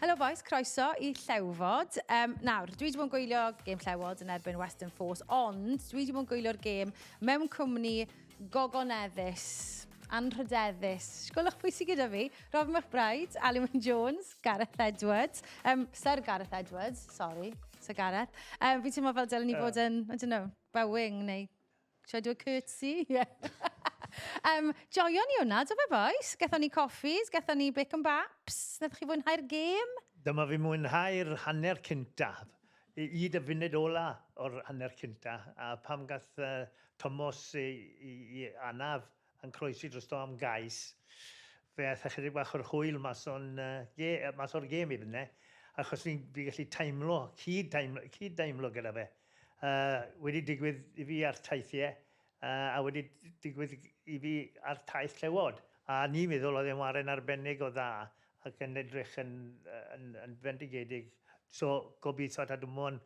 Helo boys, croeso i Llewfod. Um, nawr, dwi wedi bod yn gwylio gêm Llewod yn erbyn Western Force, ond dwi wedi bod yn gwylio'r gêm mewn cwmni gogoneddus, anrhydeddus. Gwelwch pwy sydd gyda fi. Robin McBride, Alun Wyn Jones, Gareth Edwards. Um, Sir Gareth Edwards, sorry, Sir Gareth. Um, fi'n teimlo fel dylen ni fod yn, I don't know, bowing neu Should I do a curtsy? Yeah. um, joio ni hwnna, do fe boys? Gathon ni coffees, gathon ni bacon baps. Nath chi fwynhau'r gêm? Dyma fi mwynhau'r hanner cynta. I y funud ola o'r hanner cynta. A pam gath uh, Thomas i, i, i anaf yn croesi drosto am gais, fe aeth ychydig bach o'r hwyl mas o'n, uh, ge, mas o'r gêm i fyny, achos ni'n fi gallu teimlo, cyd teimlo, cyd teimlo gyda fe. Uh, wedi digwydd i fi ar taithiau, uh, a wedi digwydd i fi ar taith llewod. A ni'n meddwl oedd e'n waren arbennig o dda ac yn edrych yn, yn, yn fendigedig. So gobeithio ta dwmon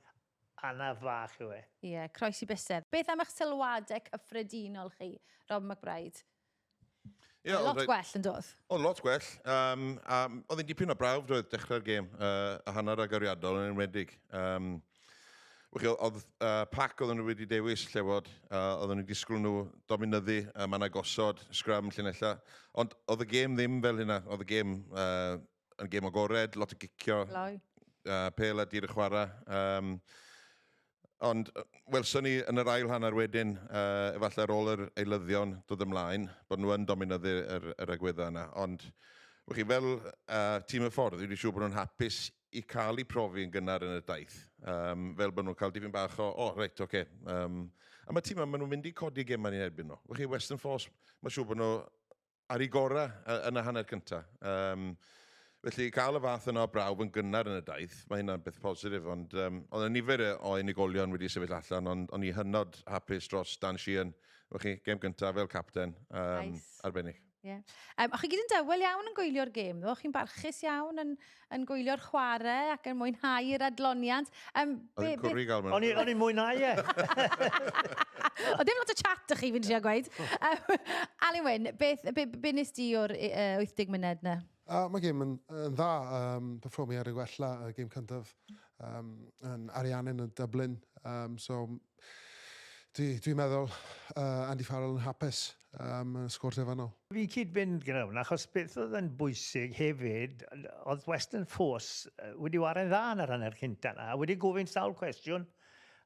anaf fach yw e. Ie, yeah, croesi bysedd. Beth am eich sylwadau cyffredinol chi, Rob McBride? Yeah, lot gwell yn dod. Oedd lot gwell. Um, a oedd hi'n dipyn o brawf doedd dechrau'r gêm, uh, a hanner agoriadol yn enwedig. Um, chi, oedd uh, pac oedden nhw wedi dewis llewod, uh, oedden nhw'n disgwyl nhw dominyddu, uh, man agosod, scrum, llinellau. Ond oedd y gêm ddim fel hynna. Oedd y gêm uh, yn gêm agored, lot o gicio. Gloi. Uh, pel a dir y chwarae. Um, ond welson ni yn yr ail hanner wedyn, uh, efallai ar ôl yr eilyddion dod ymlaen, bod nhw yn dominyddu yr, yr agweddau yna. Ond, chi, fel uh, tîm y ffordd, wedi siŵr bod nhw'n hapus i cael eu profi yn gynnar yn y daith. Um, fel bod nhw'n cael dipyn bach o, oh, reit, oce. Okay. Um, a mae tîm yma, maen nhw'n mynd i codi gemau ni'n erbyn nhw. Chi, Western Force, mae'n siŵr bod nhw ar ei gorau yn y hanner cyntaf. Um, felly, cael y fath yna o brawf yn gynnar yn y daith, mae hynna'n beth positif, ond um, oedd yna nifer o unigolion wedi sefyll allan, ond o'n i hynod hapus dros Dan Sheehan. Chi, gêm gyntaf fel capten, um, nice. arbennig. Yeah. Um, o'ch chi gyd yn dawel iawn yn gwylio'r gêm, ddo? Chi'n barchus iawn yn, yn gwylio'r chwarae ac yn mwynhau'r adloniant. Um, Oedd hi'n cwrri gael O'n i'n mwynhau e. O, ddim lot o chat ych chi, fi'n trio gweud. Um, Alun Wyn, beth, be, be nes di o'r uh, 80 munud na? Uh, mae gêm yn, yn dda, um, perfformiad y gwella, y gêm cyntaf um, yn Ariannin yn Dublin. Um, so, dwi'n dwi meddwl uh, Andy Farrell yn hapus um, yn sgôr terfynol. Fi'n cyd-fynd gyda hwnna, achos beth oedd yn bwysig hefyd, oedd Western Force wedi ware'n dda yn yr hanner cynta na, a wedi gofyn sawl cwestiwn,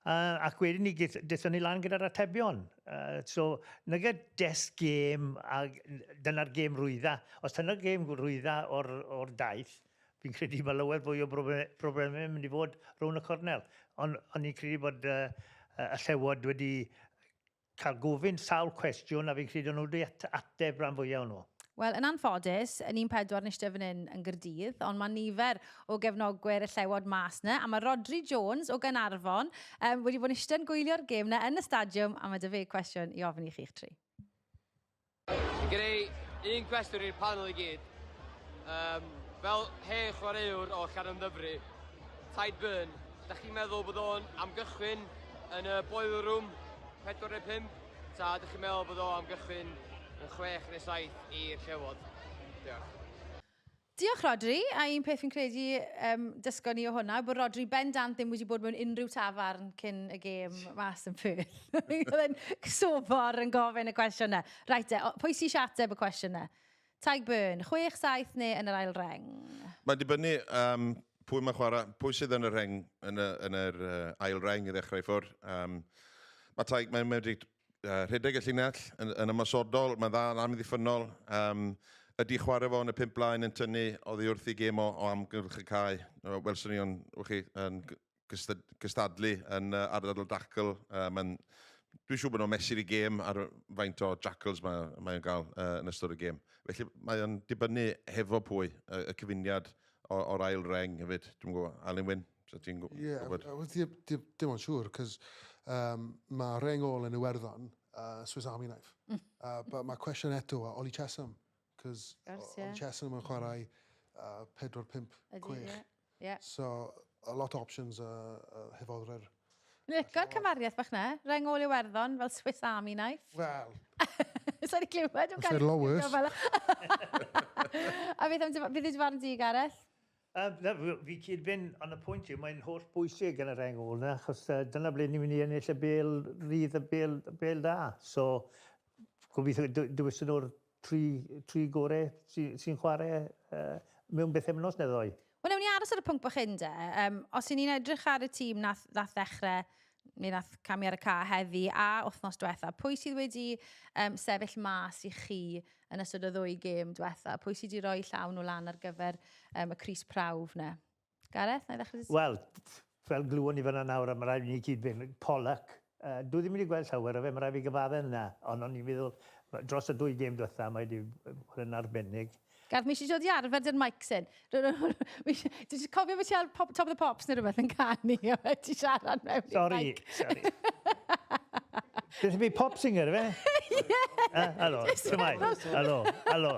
uh, ac wedyn ni dethon ni lan gyda'r atebion. Uh, so, nagyd des gêm, a dyna'r gêm rwydda. Os dyna'r gêm rwydda o'r, or daith, fi'n credu mae lawer fwy o broblemau yn mynd i fod rownd y cornel. Ond on i'n credu bod uh, y llewod wedi cael gofyn sawl cwestiwn a fi'n credu nhw wedi ateb rhan fwyaf o'n nhw. Wel, yn anffodus, yn un pedwar yn eistedd fan hyn yn Gyrdydd, ond mae nifer o gefnogwyr y llewod mas na, a mae Rodri Jones o Gaernarfon um, wedi bod yn eistedd yn gwylio'r gêm na yn y stadiwm, a mae dy fe cwestiwn i ofyn i chi'ch tri. Gen i un cwestiwn i'r panel i gyd. Um, fel hen chwaraewr o Llanymddyfri, Tide Byrne, da chi'n meddwl bod o'n am gychwyn yn y boiler room 4 neu 5? Ta ydych chi'n meddwl bod o am gychwyn yn 6 neu 7 i'r Llewod? Diolch. Diolch Rhodri, a un peth fi'n credu um, dysgon ni o hwnna, bod Rhodri bendant ddim wedi bod mewn unrhyw tafarn cyn y gêm mas yn Perth. Oedd e'n sobor yn gofyn y cwestiwn yna. Right e, pwy sy'n eisiau ateb y cwestiwn yna? Tadhg Beirne, 6, 7 neu yn yr ail reng? Mae'n dibynnu um, pwy mae'n chwarae, pwy sydd yn y rheng, yn, y, yn yr uh, ail reng i ddechrau i ffwrdd. Um, mae Tadhg, mae'n medru uh, rhedeg y llinell yn, yn ymosodol, mae'n dda yn amddiffynnol. Um, ydy chwarae fo yn y pump blaen yn tynnu oddi wrth i gêm o, o amgylch y cae. Welson ni o'n, chi, yn gystadlu yn uh, ardal dacl. Uh, mae'n, dwi'n siŵr bod nhw'n mesur i gêm ar faint o jackals mae'n mae gael uh, yn ystod y gêm. Felly mae o'n dibynnu hefo pwy, y, y cyfuniad o'r ail reng hefyd. Dwi'n gwybod, Alun Wyn, so ti'n gwybod? Ie, yeah, dim ond siŵr, cos um, mae reng ôl yn Iwerddon, uh, Swiss Army Knife. Uh, but mae cwestiwn eto a Ollie Chessum, cos Ollie Chessum yn chwarae uh, 4, 5, 6. Yeah. Yeah. So, a lot of options uh, uh, hefo'r Licio'r cymariaeth bach na. Reng ôl Iwerddon fel Swiss Army knife. Wel. Sa'n i glywed. I'll say a lot worse. A beth am beth yw dy farn di, Gareth? Um, na, fi cyd-fynd, ond y pwynt yw, mae'n holl bwysig yn y reng ôl na, achos uh, dyna ble ni'n mynd i ennill y bel rydd, y bel, y bel da. So, gobeithio dewison nhw'r tri, tri gore sy'n sy chwarae uh, mewn bythefnos neu ddoi. Wel, newn ni aros ar y pwnc bach hyn de. Um, os y'n ni'n edrych ar y tîm nath, nath ddechrau, neu nath camu ar y ca heddi a wythnos diwetha, pwy sydd wedi um, sefyll mas i chi yn ystod y ddwy gêm diwetha? Pwy sydd wedi rhoi llaw nhw lan ar gyfer um, y Cris Prawf na? Gareth, na i ddechrau? Wel, fel glywon ni fyna nawr, a mae rhaid i ni gyd fynd, Pollock, uh, dwi ddim wedi gweld llawer o fe, mae rhaid fi gyfadde yna, ond o'n i'n meddwl, dros y dwy gêm diwetha, mae wedi bod yn arbennig. Gareth, mi eisiau dod i arfer dy'r mic sy'n. Dwi'n cofio fe ti ar pop, Top of the Pops neu rhywbeth yn canu, a fe ti siarad mewn i'r Sorry, mic. sorry. Beth yw pop singer, fe? Ie. Helo, shwmae? Helo, helo.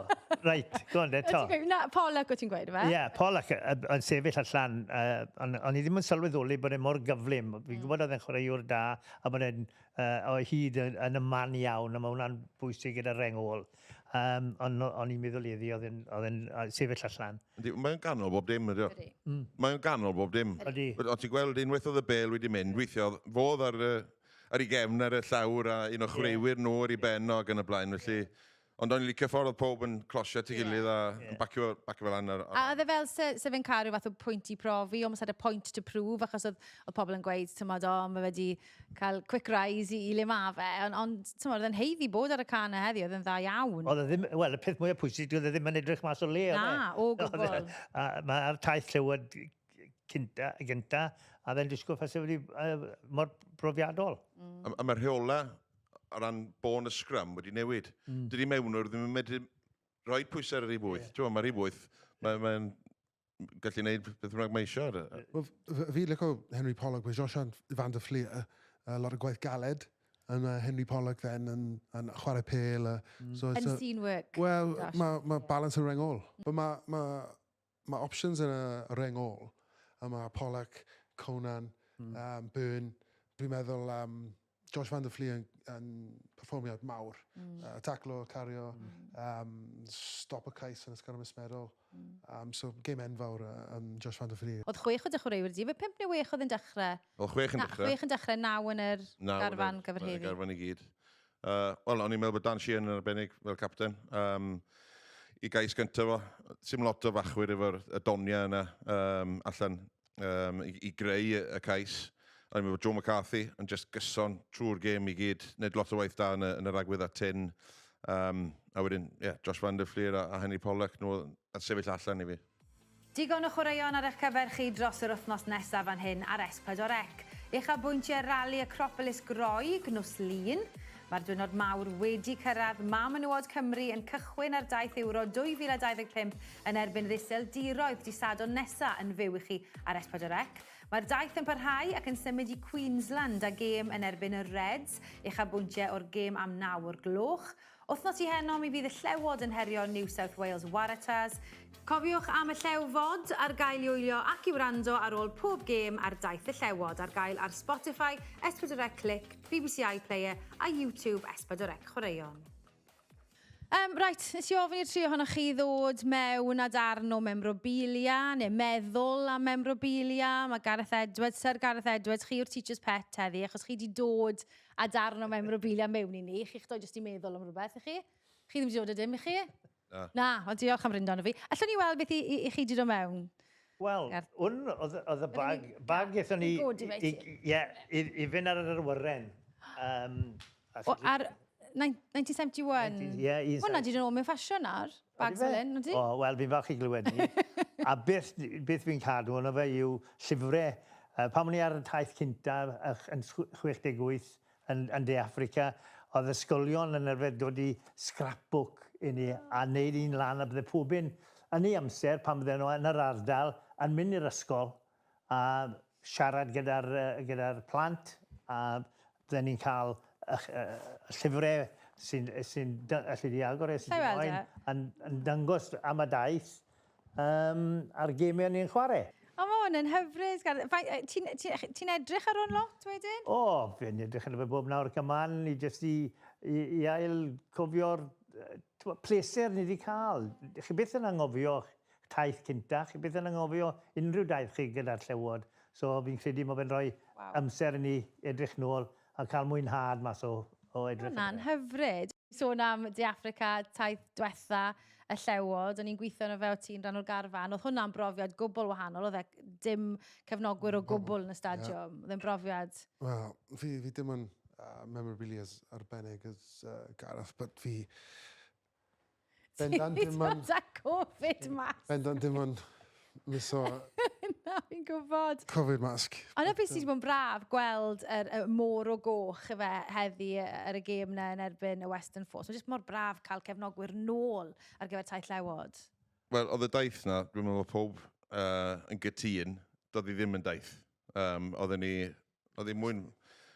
Right, go on de, to. Na, Pollock o ti'n gweud, fe? Ie, yeah, Pollock yn sefyll allan. Uh, o'n i ddim yn sylweddoli bod e mor gyflym. Fi'n mm. gwybod oedd e'n chwaraewr da a bod e'n uh, o hyd yn, yn y man iawn, a mae hwnna'n bwysig gyda reng ôl. Um, ond o'n i'n meddwl iddi, oedd e'n sefyll allan. Mae'n ganol bob dim, ydy o. Mm. Mae'n ganol bob dim. Ydy. O ti'n gweld unwaith oedd y bel wedi mynd, weithio, fodd ar, ar ei gefn ar y llawr a un o chwaraewyr nhw ar ei ben o ac yn y blaen, felly... Ond o'n i'n licio ffordd oedd pob yn closio at ei gilydd a yeah. bacio, bacio fel lan. Ar, ar... A oedd e fel se, se fe'n cael rhyw fath o pwynt i profi, almost had a point to prove, achos oedd, oedd pobl yn gweud, tymod, o, mae wedi cael quick rise i, i le ma fe, ond, ond tymod, oedd e'n heiddi bod ar y can heddi, oedd e'n dda iawn. Oedd e ddim, wel, y peth mwyaf pwysig, oedd e ddim yn edrych mas o le, oedd e? Na, o gwbl. A mae'r taith llewod cynta, gynta, a dde'n disgwyl ffas wedi uh, mor brofiadol. Mm. A, a mae'r rheola o ran bôn y sgrym wedi newid. Mm. Dydy mewnwr ddim yn medru rhoi pwysau ar y rhif 8. Yeah. Mae rhif 8, mae'n mae gallu gwneud beth bynnag mae eisiau. Wel, fi licio Henry Pollock, mae Josh van der Fleer, a lot o gwaith galed, a mae Henry Pollock then yn, yn chwarae pêl. Mm. So Unseen work. Wel, mae ma balance yn reng ôl. But mae ma, ma options yn y reng ôl, a mae Pollock, Conan, mm. um, Byrne, dwi'n meddwl um, Josh van der Flee yn, yn perfformiad mawr. Mm. Uh, taclo, cario, mm. um, stop y cais yn ysgol ymysmedol. Mm. Um, so, game enfawr um, Josh van der Flee. Oedd chwech o dechreuwyr di, fe pump neu wech oedd yn dechrau? Oedd chwech yn dechrau. Chwech yn dechrau, naw yn yr garfan gyfer heddi. Garfan i gyd. Uh, Wel, o'n i'n meddwl bod Dan Sheehan yn arbennig fel capten. Um, I gais gyntaf fo, sim lot o fachwyr efo'r y doniau yna um, allan um, i, i greu y, y cais. O'n i'n meddwl bod Joe McCarthy yn just gyson trwy'r gêm i gyd, wneud lot o waith da yn y, yn yr agwedd a tyn. Um, a wedyn, yeah, Josh van der Fleer a, a Henry Pollock, nhw yn sefyll allan i fi. Digon o chwaraeon ar eich cyfer chi dros yr wythnos nesaf fan hyn ar S4C. Uchafbwyntiau Rali Acropolis Groeg nos Lun. Mae'r diwrnod mawr wedi cyrraedd. Mae menywod Cymru yn cychwyn ar daith Euro 2025 yn erbyn yr Iseldiroedd dydd Sadwrn nesa yn fyw i chi ar S4C. Mae'r daith yn parhau ac yn symud i Queensland a gêm yn erbyn y Reds. Uchafbwyntiau o'r gêm am 9 o'r gloch. Wythnos i heno mi fydd y Llewod yn herio New South Wales Waratahs. Cofiwch am y Llewfod ar gael i wylio ac i wrando ar ôl pob gêm ar Daith y Llewod ar gael ar Spotify, S4C Clic, BBC iPlayer a YouTube S4C Chwaraeon. Um, right, nes i ofyn i'r tri ohonoch chi ddod mewn â darn o memorabilia, neu meddwl am memorabilia. Mae Gareth Edwards, Sir Gareth Edwards, chi yw'r teacher's pet heddi, achos chi wedi dod a darn o memorabilia mewn i ni. Chi'ch doi jyst i meddwl am rhywbeth, i chi? Chi ddim wedi dod â dim, i chi? Na. Na, ond diolch am ryndo arno fi. Allwn ni weld beth i, i, i chi wedi dod mewn? Wel, hwn oedd, oedd y bag, bag aethon ni i, i, i, i fynd ar yr awyren. Um, o, ar 1971? Ie, yeah, Hwna di dod yn ôl mewn ffasiwn nawr, bags fel hyn, ydy? O, wel, fi'n falch i glywed ni. A beth, beth fi'n cadw yno fe yw llyfrau. Uh, pan o'n i ar y taith cynta yn 68 yn, yn De Affrica, oedd ysgolion yn arfer dod i scrapbook i ni a wneud un lan a bydde pob un yn ei amser pan bydden nhw yn yr ardal yn mynd i'r ysgol a siarad gyda'r gyda plant a bydden ni'n cael y, y, y llyfrau sy'n sy allu di agor e, sy'n moyn, yn, yn dangos am y daith um, a'r gemau ni'n chwarae. O, mae hwn yn hyfryd. Ti'n ti, ti edrych ar hwn lot wedyn? O, fi'n edrych ar fe bob nawr ac ymlaen i jyst i, i, i ail cofio'r pleser ni wedi cael. Chi byth yn anghofio. taith cynta. Chi byth yn anghofio unrhyw daith chi gyda'r Llewod. So fi'n credu mae fe'n rhoi wow. amser i ni edrych nôl a cael mwynhad mas o, o edrych. Hwnna'n hyfryd. Sôn am De Affrica, taith diwetha y Llewod, o'n i'n gweithio yno fe o ti'n rhan o'r garfan, oedd hwnna'n brofiad gwbl wahanol, oedd e dim cefnogwyr o gwbl yn y stadiwm, oedd e'n brofiad... Wel, fi, fi dim yn memorabilia arbennig as Gareth, but fi... Bendant dim yn... Ti'n Covid mask. Bendant dim yn miso... Na, fi'n gwybod. Covid mask. Ond beth sydd wedi bod yn braf gweld yr, y môr o goch efe heddi ar y gêm na yn erbyn y Western Force. Mae'n jyst mor braf cael cefnogwyr nôl ar gyfer taith Llewod. Wel, oedd y daith na, dwi'n meddwl pob yn gytûn, doedd hi ddim yn daith. Oedden ni, oedd hi mwy,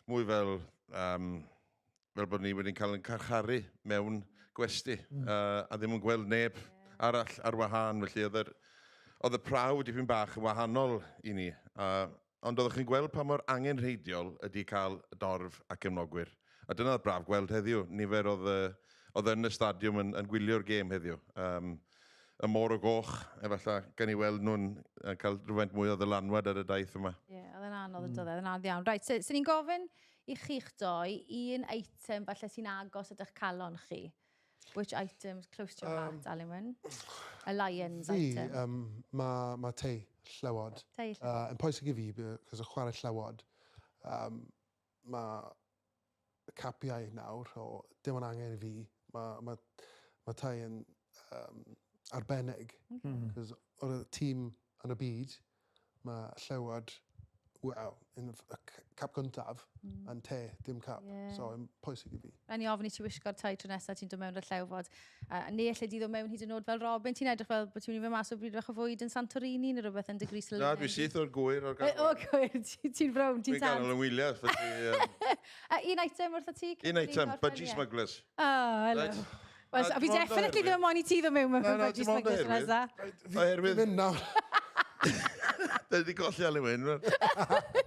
mwy fel, fel bod ni wedi cael yn carcharu mewn gwesty a ddim yn gweld neb arall ar wahân. Felly oedd, yr, oedd y prawf dipyn bach yn wahanol i ni. Ond oeddech chi'n gweld pa mor angenrheidiol ydy cael y dorf a cefnogwyr. A dyna oedd braf gweld heddiw. Nifer oedd, oedd yn y stadiwm yn, yn gwylio'r gêm heddiw. Y môr o goch, efallai, gan i weld nhw'n cael rhywfaint mwy o ddylanwad ar y daith yma. Ie, yeah, oedd e'n anodd yn dod, oedd e'n anodd iawn. Reit, so, so ni'n gofyn i chi'ch doi un eitem falle sy'n agos at eich calon chi. Which item's close to your heart, Alun Wyn? A Lions fi, item. Um, mae ma tei Llewod. Tei Llewod. Yn pwysig i fi, cos y chwarae Llewod, mae capiau nawr, o dim ond angen i fi. Mae ma, ma tei yn arbennig. Cos o'r tîm yn y byd, mae Llewod, wel, yn y cap gyntaf, yn te, dim cap. So, yn pwysig i fi. Rhaid ni ofyn i ti wisgo'r tai tro nesaf ti'n dod mewn i'r Llewfod. Neu alle di ddod mewn hyd yn oed fel Robin. Ti'n edrych fel bod ti'n mynd i fynd mas o bryd bach o fwyd yn Santorini neu rhywbeth yn dy grys Na, dwi syth o'r gwyr o'r O, gwyr, ti'n frown, ti'n Dwi'n tan. ganol yn wyliau. Felly, Un eitem wrtho ti? Un eitem, budgie smugglers. Oh, hello. Right. Wel, A a fi dim ond definitely oherwydd- ddim yn moyn i ti ddod mewn mewn Na, na, budgie dim ond smugglers tro oherwydd. nesa. Oherwydd... Mynd nawr. Da ni wedi colli Alun Wyn.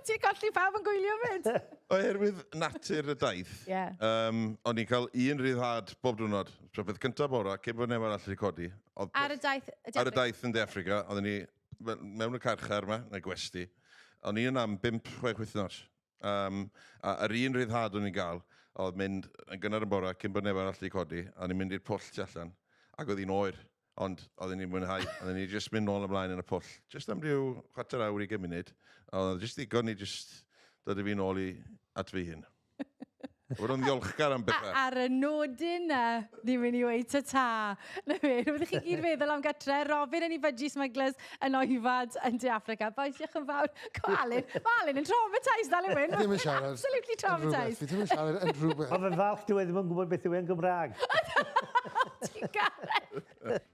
Ti'n colli pawb yn gwylio fyd? Oherwydd natur y daith, o'n i'n cael un rhyddhad bob diwrnod. So beth cyntaf bora, cyn bod neb arall wedi codi. Oedd Ar y daith... Ar y daith yn De Affrica, oedden ni mewn y carchar yma, neu gwesty. O'n i yna am 5-6 wythnos. A yr un rhyddhad o'n i'n gael, oedd mynd yn gynnar yn bora, cyn bod neb arall wedi codi, a o'n i'n mynd i'r pwll tu allan, ac oedd hi'n oer. Ond oedden ni'n mwynhau, oedden ni jyst mynd nôl ymlaen yn y pwll. Jyst am ryw chwarter awr i gymuned. Oedd jyst ddigon i jyst dod i fi nôl i at fi hun. Bod o'n ddiolchgar am bethau. Ar y nodyn na, ni'n mynd i weud ta-ta. Na fe, rhywbeth i chi gyd feddwl am gatre. Robin yn ei budgie smugglers yn oifad yn De Affrica. Bois, diolch yn fawr. Co, Alun, mae Alun yn traumatised, Alun Wyn. Fi ddim yn siarad. Absolutely yn rhywbeth. traumatised. Fi ddim yn siarad yn rhywbeth. Mae fe'n falch dyw e ddim yn gwybod beth yw e'n Gymraeg. Ti'n gareth.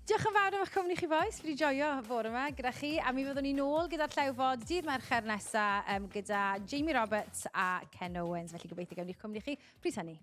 Diolch yn fawr am eich cwmni chi bois. Fi wedi joio fore yma gyda chi. A mi fyddwn ni nôl gyda'r Llewfod dydd Mercher nesa gyda Jamie Roberts a Ken Owens. Felly gobeithio gawn ni'ch cwmni chi pryd hynny.